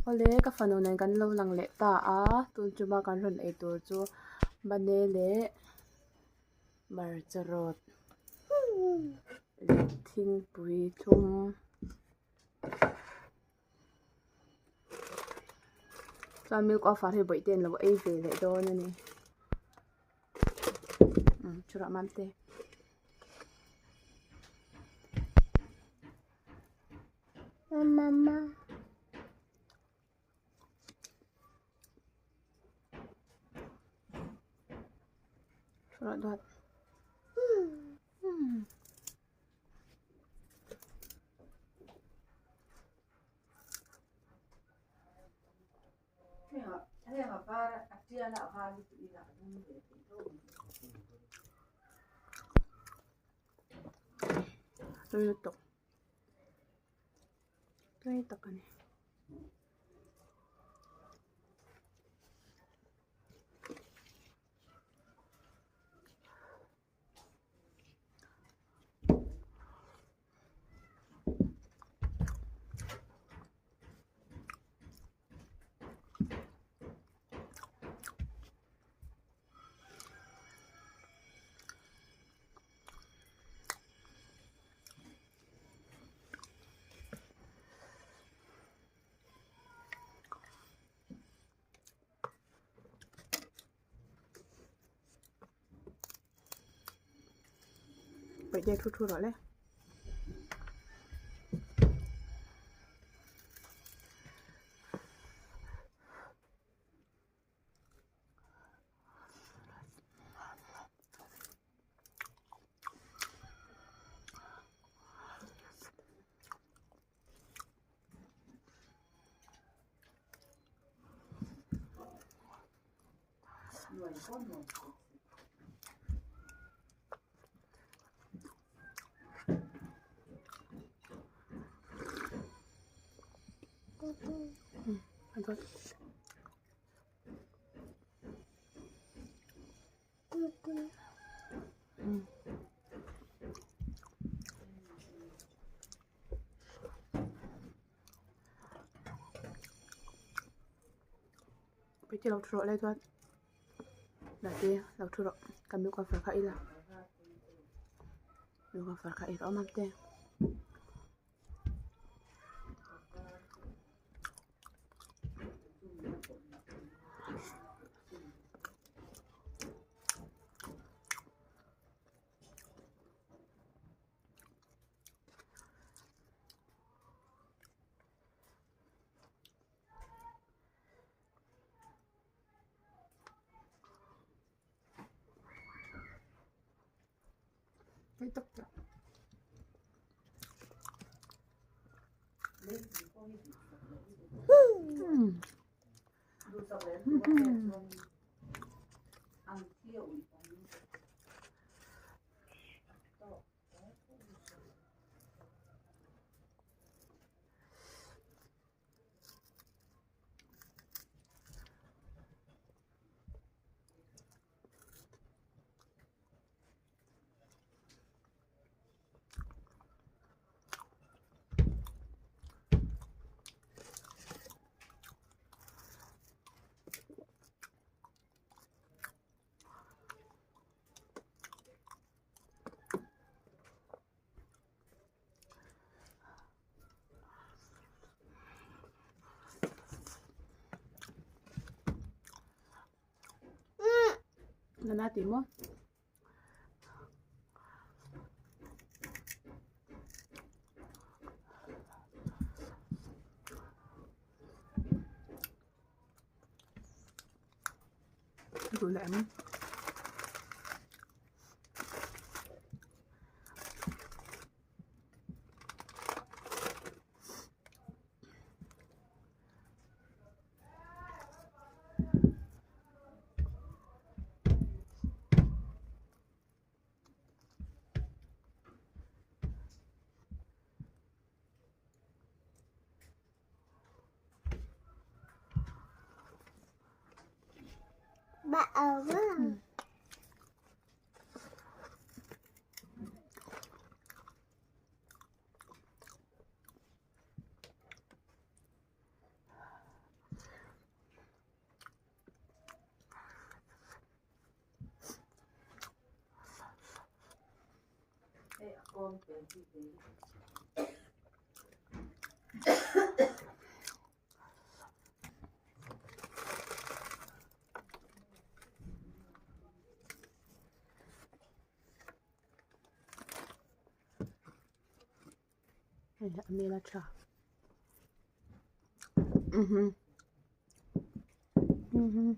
Awle ka fanu nen kan lo lang leh ta a tun chuma kan rawn ei tur chu bane leh hmarcha rawt leh thingpui thlum. Chuan milk offer hi bawihte an lo ei ve leh dawn a ni umm churah mam te. Mama. Churah duat. Tui lutuk. Tui tak a ni. Vậy đây thu thu rồi đấy. Bawihte lo thu rawh lai chuan Nate lo thu rawh ka milk wafer kha ila milk wafer kha ei rawh a mamte. Tui tak tak. Nana ti maw? Duh leh em? Hei a hmel a tha mhm mhm.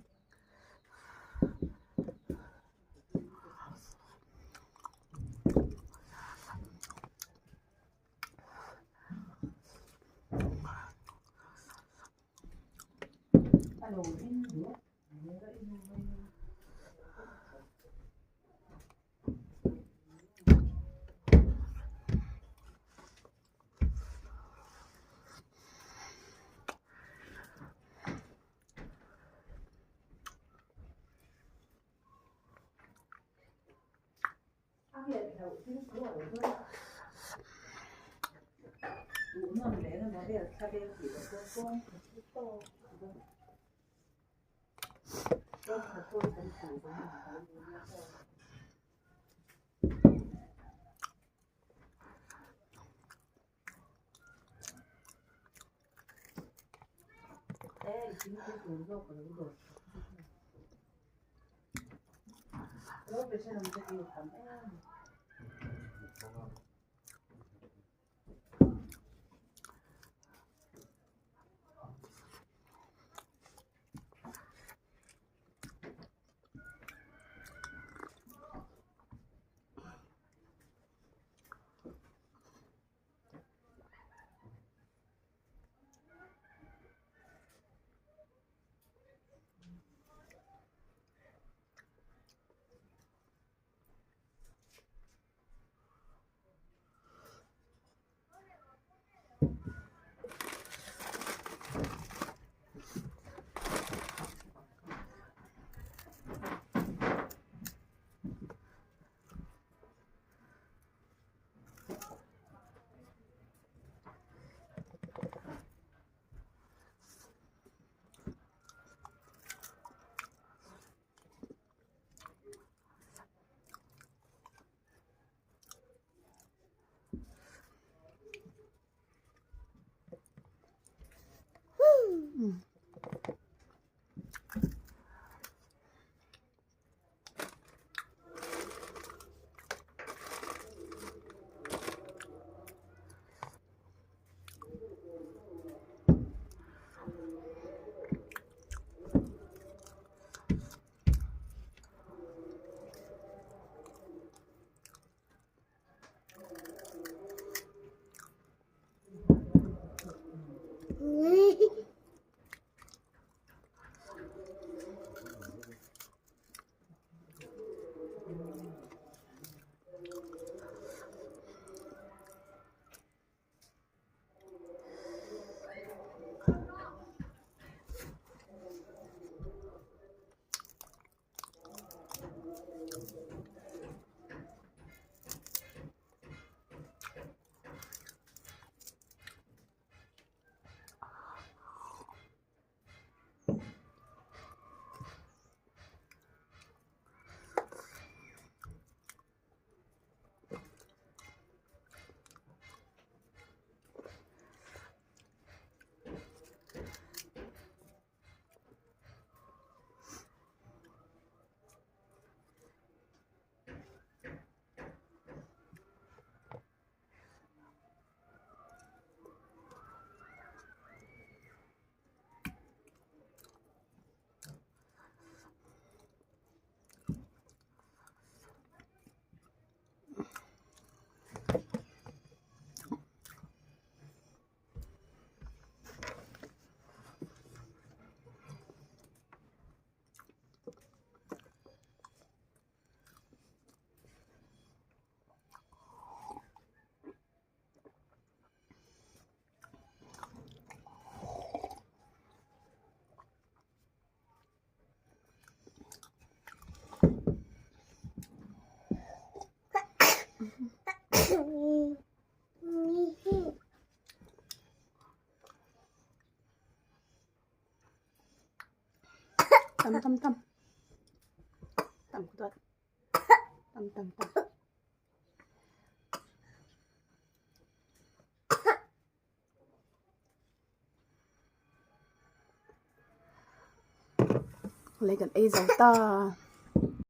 Tam tam tam. Tam ku dawt. Tam tam tam. Le kan ei zo ta.